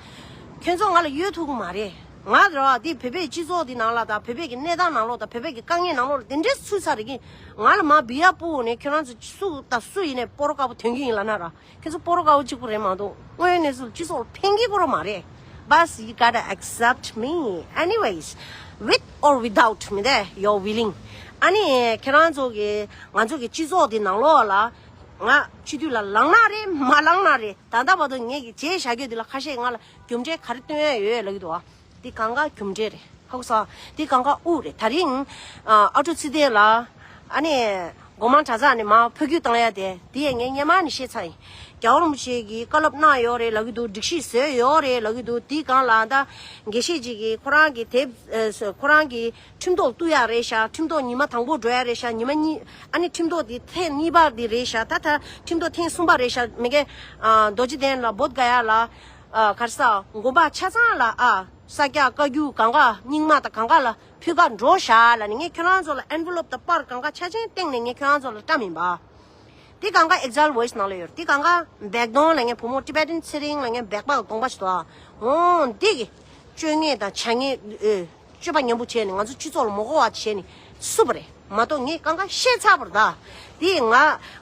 ཁྱོད་ཚོ་ང་ལ་ཡོད་ཐུབ་ཀྱི་མ་རེད། ང་ར་བ་འདི་བོད་པའི་སྤྱི་ཚོགས་འདི་ནང་ལ་དང་བོད་པའི་གི་གནས་སྟངས་ནང་ལོགས་དང་བོད་པའི་གི་དཀའ་ངལ་ནང་ལོགས་ལ་དེ་འདྲའི་ཚུད་ཚར་རེད་གི། ང་ལ་མ་བི་ཡ་སྤུ་ནས་ཁྱོད་རང་ཚོ་སུ་དང་སུ་ཡིན་ནས་སྤོ་རོ་དཀར་པོ་ཐོན་གི་ཡིན་ལབ་ན་ར། ཁྱེད་ཚོ་སྤོ་རོ་དཀར་པོ་གཅིག་པུ་རེད་མ་གཏོགས་དངོས་ཡོད་གནས་ཚུལ་སྤྱི་ཚོགས་ལ་ཕན་གྱི་སྐོར་མ་རེད། But you gotta accept me anyways, with or without me, that you're willing. ཨ་ནི་ཁྱེད་རང་ཚོ་གི་ང་ཚོ་གི་སྤྱི་ཚོགས་འདི་ནང་ལོགས་ལ་ང་སྤྱི་འཐུས་ལ་ལངས་ན་རེད་མ་ལངས་ན་རེད། ད་ལྟ་བར་དུ་ངས་ཀྱི་བྱས་བཞག་རྒྱུ་འདི་ལ་ཁ་ཤས་ང་ལ་རྒྱུ་འབྲས་ག་རེ་སྟོན་ཡ་ཡོད་ལབ་ཀྱི་འདུག་ཨ། འདི་གང་ག་རྒྱུ་འབྲས་རེད། ཧ་གོ་སོང་། འདི་གང་ག་དབུགས་རེད། ད་རིང་ཨ་ཨ་ཀྲུག་ཚེ་བརྟན་ལ་ཨ་ནི་སྒོ་མང་གྲྭ་ཚང་ནས་མར་འཕོ་འགྱུར་བཏང་ཡ་དེ་འདི་ཡ་ངས་སྔོན་མ་ནས་བཤད་ཚར་ཡིན། རྒྱལ་བ་རིན་པོ་ཆེ་གིས་བཀའ་སློབ་གནང་ཡོད་རེད་ལབ་ཀྱི་འདུག་སྒྲིག་གཞི་བཟོས་ཡོད་རེད་ལབ་ཀྱི་འདུག་དེའི་སྒང་ལ་ད་དགེ་བཤེས་ཅིག་གིས་ཁོ་རང་གི་དེབ་ཨ་ཁོ་རང་གི་ཁྲིམས་ཐོག་གཏུག་ཡག་རེད་ཤག་ཁྲིམས་ཐོག་ཉི་མ་དང་པོ་འགྲོ་ཡག་རེད་ཤག་ཉི་མ་གཉིས། ཨ་ནི་ཁྲིམས་ཐོག་དེ་ཐེངས་གཉིས་པ་དེ་རེད་ཤག་ད་ད་ཁྲིམས་ཐོག་ཐེངས་གསུམ་པ་རེད་ཤག་མི་དགེ་ཨ་རྡོ་རྗེ་གདན་ལ་བོད་ག་ཡ་ལ་ཨ་ག་རེ་ཟ་དགོན་པ་ཆ་ཚང་ལ་ཨ་ས་སྐྱ་བཀའ་བརྒྱུད་གང་ག་རྙིང་མ་དང་གང་ག་ལ་ཕུལ་ག་འགྲོ་ཤག་ལབ་ནས་ངས་ཁྱོད་རང་ཚོ་ལ་envelope་དང་པར་གང་ག་ཆ་ཆེན་སྟེང་ནས་ངས་ཁྱོད་རང་ཚོ་ལ་བཀྲམ་ཡིན་པ། དེ་གང་ག་Exile Voice ནང་ལ་ཡོད་རེད། དེ་གང་ག་བེག་དོང་ལ་ངས་བུ་མོ་Tibetan ཚེ་རིང་ལ་ངས་བེག་པ་གདོང་པ་ཞིག་འདུག་ཨ། འོ་འདི་གི་སྤྱོད་ངན་དང་བྱ་ངན་ཨེ་སྤྱོད་པ་ཉམས་པོ་བྱས་ནས་ང་ཚོ་སྤྱི་ཚོགས་ལ་མ་གོ་བ་བྱས་ནས་བསུབ་པ་རེད་མ་གཏོགས་ངས་གང་ག་བཤད་ཚར་བ་རེད་ད། དེ་ང་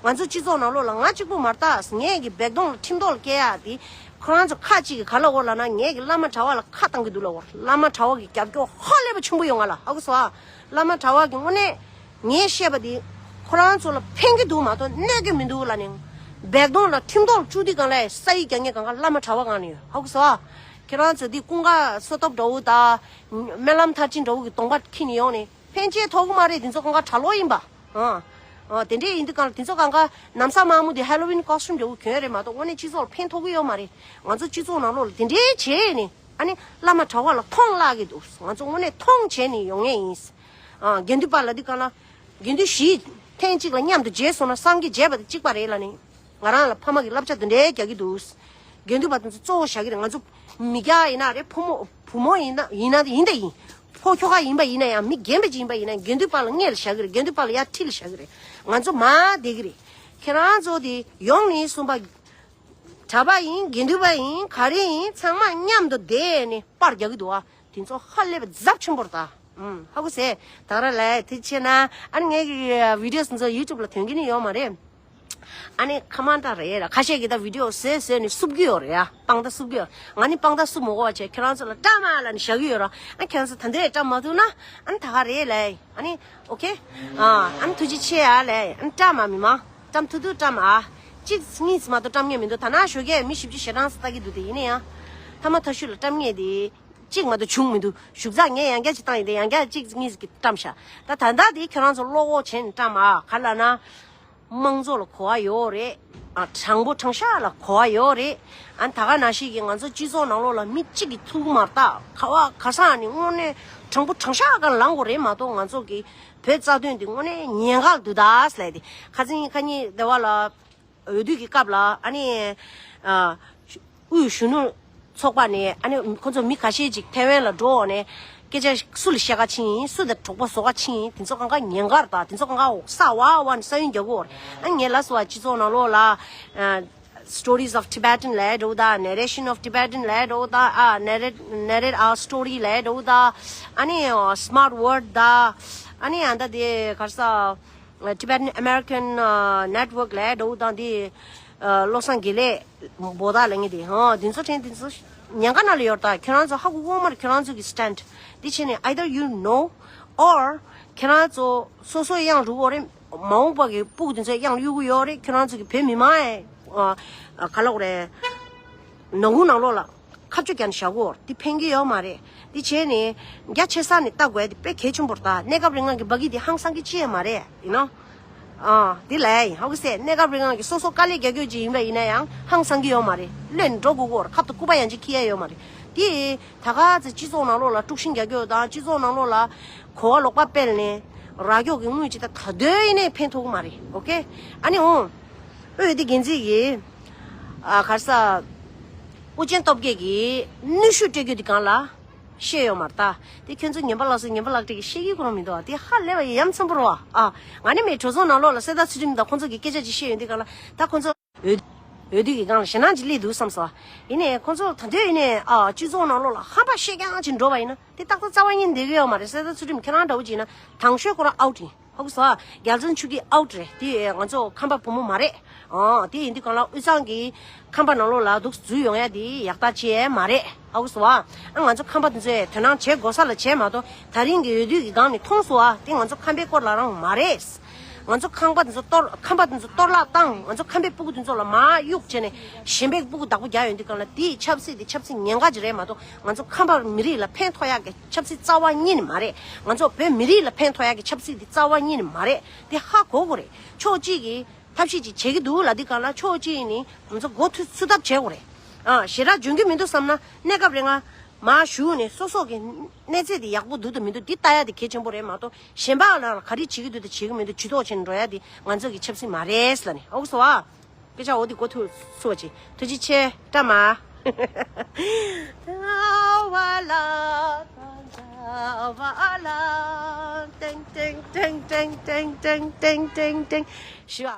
ང་ཚོ་སྤྱི་ཚོགས་ནང་ལོགས་ལ་ང་གཅིག་པུ་མ་རེད་ད། ངས་གི་བེག་དོང་ལ་ཁྲིམས་ཐོག་ལ་བཀལ་ཡག་དེ་ཁོ་རང་ཚོ་ཁ་གཅིག་གི་ག་ལ་འོ་ལབ་ན་ངས་གི་བླ་མ་གྲྭ་བ་ལ་ཁ་བཏང་གི་འདུག་ལབ་འོ། བླ་མ་གྲྭ་བ་གི་རྒྱབ་སྐྱོར་ཧ་ལས་པ་ཆེན་པོ་ཡོད་ང་ལ། ཧ་གོ་སོང་ཨ། བླ་མ་གྲྭ་བ་གི་དངོས་གནས། ངས་བཤད་པ་འདི་ཁོ་རང་ཚོ་ལ་ཕན་གྱི་འདུག་མ་གཏོགས་གནོད་ཀྱི་མི་འདུག་ལབ་ནས་བེག་དོང་ལ་ཁྲིམས་ཐོག་བཅུག་དུས་སྒང་ལ་ས་ཡིག་རྒྱག་མཁན་སྒང་ག་བླ་མ་གྲྭ་བ་སྒང་ནས་ཡོད། ཧ་གོ་སོང་ཨ། ཁྱེད་རང་ཚོ་འདི་ཀུན་དགའ་བསོད་སྟོབས་འདྲ་བོ་དང་སྨོན་ལམ་མཐར་ཕྱིན་འདྲ་བོ་གི་གདོང་པ་འཁྱེར་ནས་ཡོང་ནས་ཕན་ཆད་ཐོགས་ཀྱི་མ་རེད། འདི་ཚོ་སྒང་ག་གྲྭ་ལོག་ཡིན་པ། ཨ་ཨ་དེ་འདྲས་ཡིན་དུས་སྒང་ལ་དེ་ཚོ་སྒང་ག་ནམ་བཟའ་དམར་མོ་འདི་Halloween costume འདྲ་བོ་གྱོན་རེད་མ་གཏོགས་དངོས་གནས་སྤྱི་ཚོགས་ལ་ཕན་ཐོགས་ཀྱི་ཡོད་མ་རེད། ང་ཚོ་སྤྱི་ཚོགས་ནང་ལོགས་ལ་དེ་འདྲས་བྱས་ནས་ཨ་ནི་བླ་མ་གྲྭ་བ་ལ་མཐོང་བརླག་གི་འདུག་ང་ཚོ་དངོས་གནས་མཐོང་བྱས་ནས་ཡོང་ངེས་ཡིན། ཨ་དགེ་འདུན་པ་ལ་འདི་ག་ལ། དགེ་འདུན་བཞི་ཐེངས་གཅིག་ལ་མཉམ་དུ་མཇལ་སོང་ན་སངས་རྒྱས་མཇལ་བ་དང་གཅིག་པ་རེད་ལབ་ནས། ང་རང་ལ་ཕ་མ་གི་བསླབ་བྱ་དེ་འདྲའི་རྒྱག་གི་འདུག་དགེ་འདུན་པ་དེ་ཚོ་གཙོ་བོ་བཞག་གི་རེད། ང་ཚོ་མི་སྐྱ་ཡིན་ན་རེད། ཕོ་མོ་བུ་མོ་ཡིན་ན་ཡིན་ན་ཡིན་ད་ཡིན། ཕོ་ཁྱོ་ག་ཡིན་པ་ཡིན་ན་ཡང་མི་རྒན་པ་ཅིག་ཡིན་པ་ཡིན་ན་དགེ་འདུན་པ་ལ་སྔས་ལ་བཞག་གི་རེད། དགེ་འདུན་པ་ལ་ཡར་འཁྲིས་ལ་བཞག་གི་རེད། ང་ཚོ་མར་བསྡད་གི་རེད། ཁྱེད་རང་ཚོ་དེ་ཡོང་ནས་གསུངས་པ། གྲྭ་པ་ཡིན་དགེ་འདུན་པ་ཡིན་ག་རེ་ཡིན་ཚང་མ་མཉམ་དུ་བསྡད་ནས་པར་རྒྱག་གི་འདུག་ཨ། དེ་ཚོ་ཧ་ལས་པ་ཚབས་ཆེན་པོ་རེད་ད། ཨུམ་ཧ་གོ་སོང་། ད་ར་ལས་དེ་བྱས་ན་ཨ་ནི་ངའི་གི་video་ཚོ་YouTube་ལ་ཐོན་གི་ནི་ཡོད་མ་རེད། ཨ་ནི་ཁ་མ་ད་རེད་ར་ཁ་ཤས་ཀྱི་ད་video་བཟོས་བཟོས་ནས་བསུབ་གི་ཡོད་རེད་ཡ། དཔང་རྟགས་བསུབ་གི་ཡོད། ང་ནི་དཔང་རྟགས་བསུབ་མ་དགོས་པ་བྱས་ཁྱེད་རང་ཚོ་ལ་བཀྲམ་ཨ་ལབ་ནས་བཞག་གི་ཡོད་ར། ཨ་ཁྱེད་རང་ཚོ་ད་འདྲས་བཀྲམ་མ་ཐུབ་ན་ཨ་ནི་ད་ག་རེད་ལས། ཨ་ནི་okay། ཨ་ཨ་ནི་ཐུགས་རྗེ་ཆེ་ཡ་ལས། ཨ་ནི་བཀྲམ་ཨ་མི་མང་། བཀྲམ་ཐུབ་ཐུབ་བཀྲམ་ཨ། གཅིག་གཉིས་མ་གཏོགས་བཀྲམ་མཁན་མི་འདུག་ད་ནང་ཞོགས་ཀས་མི་བཞི་བཅུ་ཞེ་གྲངས་ལྟ་གི་འདུག་དེ་ཡིན་ན་ཡང་། ཐ་མ་ཐ་ཤུ་ལ་བཀྲམ་མཁན་དེ་གཅིག་མ་གཏོགས་བྱུང་མི་འདུག་ཞུགས་ཚགས་ངས་ཡང་བསྐྱར་ཅིག་བཏང་ཡིན་དེ་ཡང་བསྐྱར་གཅིག་གཉིས་ཀྱིས་བཀྲམ་ཤག་ད་ད་ལྟ་དེ་ཁྱོད་རང་ཚོ་བློ་ཁོག་བྱས་ནས་བཀྲམ་ཨ། ག་ལ་ན། དམངས་གཙོ་ལ་གོ་བ་ཡོད་རེད། ཨ་དྲང་པོ་དྲང་བཞག་ལ་གོ་བ་ཡོད་རེད། ཨ་ད་ག་ནང་བཞིན་གྱི་ང་ཚོ་སྤྱི་ཚོགས་ནང་ལོགས་ལ་མི་གཅིག་གིས་ཐུག་མ་ལྟ་ག་བ་ག་ས་ནས་དངོས་གནས་དྲང་པོ་དྲང་བཞག་ག་ལངས་དགོས་རེད་མ་གཏོགས་ང་ཚོ་གི་བོད་རྩ་དོན་འདི་དངོས་གནས་ཉེན་ཁ་འདུག་ད་ཟེར་ལབ་དེ་ཁ་སང་ཁ་ཉིན་སྡེ་བ་ལ་འོས་བསྡུ་གི་སྐབས་ལ་ཨ་ནི་ཨ་དབུས་གཞོན་ནུ་ཚོགས་པ་ནས་ཨ་ནི་ཁོ་ཚོ་མི་ཁ་ཤས་ཅིག་ཐེ་ཝན་ལ་འགྲོ་འོང་ནས་སྐད་ཆ་སུ་ལ་བཤད་ག་ཕྱིན་ཡིན། སུ་དང་གྲོགས་པོ་བཟོ་ག་ཕྱིན་ཡིན། དེ་ཚོ་གང་ག་ཉེན་ཁ་རེད་ད། དེ་ཚོ་གང་ག་ས་བ་བ་ནས་ས་ཡུན་རྒྱག་གི་ཡོད་རེད། ཨ་ངས་ལབ་སོང་བ་སྤྱི་ཚོགས་ནང་ལོགས་ལ་ཨ། Stories of Tibetan ལབ་འགྲོ་ད། Narration of Tibetan ལབ་འགྲོ་ད། ཨ་narrate narrate our story ལབ་འགྲོ་ད། ཨ་ནི་smart word ད། ཨ་ནི་ཨ་ད་དེ་ག་རེ་ཟ། Tibetan American Network ལབ་འགྲོ་ད། དེ་བློ་བཟང་དགེ་ལེགས་བོ་ད་ལབ་མཁན་དེ་ཧོ་དེ་ཚོ་དྲན་དེ་ཚོ་ཉེན་ཁ་ནང་ལ་ཡོད་ད། ཁྱོད་རང་ཚོ་ཧ་གོ་གོ་མ་རེད། ཁྱོད་རང་ཚོ་གི་stand དེ་བྱས་ནས་either you know or ཁྱེད་རང་ཚོ་སོ་སོའི་གཡང་རུ་བོ་རེད། མ་འོངས་པ་གི་སྤུ་གུ་དེ་ཚོའི་གཡང་གཡུག་གི་ཡོད་རེད། ཁྱོད་རང་ཚོ་གི་བོད་མི་མང་ཨེ་ག་ལབ་དགོས་རེད། ནང་ཁུལ་ནང་ལོགས་ལ་ཁ་གཅོད་རྒྱག་ནས་བཞག་གོ་འདི་ཕན་གི་ཡོད་མ་རེད། འདི་བྱས་ནས་རྒྱ་ཆེ་ས་ནས་ལྟ་དགོས་འདི་དཔེ་གལ་ཆེན་པོ་རེད་ད། གནས་སྐབས་རིང་ལ་གི་འབའ་གི་འདི་ཧང་སང་གི་ཅི་ཡང་མ་རེད་ཡིན་ནོ། ཨ་འདི་ལས་ཡིན་ཧོ་གི་སེ་གནས་སྐབས་རིང་ལ་གི་སོ་སོ་དཀའ་ལས་རྒྱག་རྒྱུ་ཅིག་ཡིན་པ་ཡིན་ན་ཡང་ཧང་སང་གི་ཡོད་མ་རེད། བློས་འགྲོ་དགོས་གོ་ཁབ་ཏུ་སྐུད་པ་ཡང་ཅིག་འཁྱེར་ཡ་ཡོད་མ་རེད། འདི་ད་ག་ཚེ་སྤྱི་ཚོགས་ནང་ལོགས་ལ་དཀྲུག་ཤིང་རྒྱག་རྒྱུ་དང་སྤྱི་ཚོགས་ནང་ལོགས་ལ་གོ་བ་ལོག་པ་སྤེལ་ནས་རག་རྒྱུ་གི་དངུལ་ཅིག་ད་ད་དོན་ཡིན་ནའི་ཕན་ཐོགས་གི་མ་རེད། ཨོ་ཀེ། ཨ་ནི་འོང་། ཨོ་འདི་འགན་འཛིན་གྱིས་ཨ་ག་རེ་ཟ། ཨོ་རྒྱན་སྟོབས་རྒྱལ་གྱིས་གནོན་ཤུགས་སྤྲད་རྒྱུ་འདི་སྒང་ལ་བཤད་ཡོད་མ་རེད་ད། དེ་ཁྱོད་ཚོ་ངན་པ་ལགས་སོ་ངན་པ་ལགས་སྤྲད་ཀྱི་བཤད་ཀྱི་ཁོ་རང་མི་འདུག་ཨ། དེ་ཧ་ལས་པ་ཡ་ཡ་མཚན་པོ་རེད་བ། ཨ་ང་ནི་མེད་གྲོས་ཚོགས་ནང་ལོགས་ལ་གསེར་རྟ་ཚུལ་ཁྲིམས་དང་ཁོང་ཚོ་གི་སྐད་ཆ་ཅིག་བཤད་ཡོང་དུས་སྒང་ལ་ད་ཁོང་ཚོ་འོས་འོས་བསྡུ་གི་སྒང་ལ་ཞེད་སྣང་ཅིག་སླེབས་འདུག་བསམ་སོང་། ཡིན་ནའི་ཁོང་ཚོ་ད་དུང་ཡིན་ནའི་ཨ་སྤྱི་ཚོགས་ནང་ལོགས་ལ་ཧམ་པ་བཤད་རྐྱང་ཅིག་འགྲོ་བ་ཡིན་ན་དེ་ཏག་ཏག་རྩ་བ་ཉིད་བསྡད་ཀྱི་ཡོད་མ་རེད། གསེར་རྟ་ཚུལ་ཁྲིམས་ཁྱེད་རང་འདྲ་བོ་ཅིག་ཡིན་ན་དང་ཤོས་ཁོ་རང་ཨའུ་ཊི་ཡིན། ཧ་གོ་སོང་ཨ། རྒྱལ་བཙུན་ཆོས་སྐྱིད་ཨའུ་ཊི་རེད། དེ་ང་ཚོ་ཁམས་པ་བུ་མོ་མ་རེད། ཨ་དེ་ཡིན་དུས་སྒང་ལ་དབུས་གཙང་གི་ཁམས་པ་ནང་ལོགས་ལ་འདུག་འཛུལ་ཡོང་ཡ་དེ་ཡག་ཐག་ཆོད་མ་རེད། ཧ་གོ་སོང་ཨ། ཨ་ང་ཚོ་ཁམས་པ་དེ་ཚོས་དོ་སྣང་བྱེད་དགོས་ས་ལ་བྱས་མ་གཏོགས་ད་རིང་གི་འོས་བསྡུ་གི་སྒང་ནས་མཐོང་སོང་ཨ། དེ་ང་ཚོ་ཁམས་པའི་སྐོར་ལ་རང་མ་རེད། ང་ཚོ་ཁམས་པ་དེ་ཚོ་གཏོར་ཁམས་པ་དེ་ཚོ་གཏོར་བརླག་བཏང་། ང་ཚོ་ཁམས་པའི་སྤུ་གུ་དེ་ཚོ་ལ་མར་གཡུག་བྱས་ནས་གཞན་པའི་སྤུ་གུ་བདག་པོ་རྒྱག་ཡོང་དུས་སྒང་ལ་དེའི་ཆབ་སྲིད་དེ་ཆབ་སྲིད་ཉེན་ཁ་ཅིག་རེད་མ་གཏོགས་ང་ཚོ་ཁམས་པ་མི་རིགས་ལ་ཕན་ཐོགས་ཡག་གི་ཆབ་སྲིད་རྩ་བ་ཉིད་ནས་མ་རེད། ང་ཚོ་བོད་མི་རིགས་ལ་ཕན་ཐོགས་ཡག་གི་ཆབ་སྲིད་དེ་རྩ་བ་ཉིད་ནས་མ་རེད། དེ་ཧ་གོ་དགོས་རེད། ཕྱོགས་གཅིག་གིས་ ཐབས་ཤེས་ཅིག་བྱེད་ཀྱི་འདུག་ལབ་དུས་སྒང་ལ་ཕྱོགས་གཅིག་ནས་ང་ཚོ་མགོ་ཐུག་ཚུད་ཐབས་བྱེད་དགོས་རེད། ཨ་ཞེ་དྲག་འཇོན་གྱི་མི་འདུག་བསམ་ན་གནས་སྐབས་རེ་ང་མར་བཞུགས་ནས་སོ་སོ་གི་གནས་ཚད་དེ་ཡག་པོ་འདུག་དང་མི་འདུག་འདི་ལྟ་ཡ་དེ་གལ་ཆེན་པོ་རེད་མ་གཏོགས་གཞན་པ་ལ་ག་རེ་བྱེད་ཀྱི་འདུག་དང་བྱེད་ཀྱི་མི་འདུག་ཇུས་གཏོགས་བྱེད་ནས་འགྲོ་ཡ་དེ་ང་ཚོ་གི་ཆབ་སྲིད་མ་རེད་ལབ་ནས་ཨོ་གི་སོ་ཨ། སྐད་ཆ་འོ་དེ་མགོ་ཐུག་ཚུགས་པ་ཅིག་ཐུགས་རྗེ་ཆེ་བཀྲ་མ། ཝ་ལ་ཏང་ཏང་ཝ་ལ་ཏེང་ཏེང་ཏེང་ཏེང་ཏེང་ཏེང་ཏེང་ཏེང་ཞི་བ།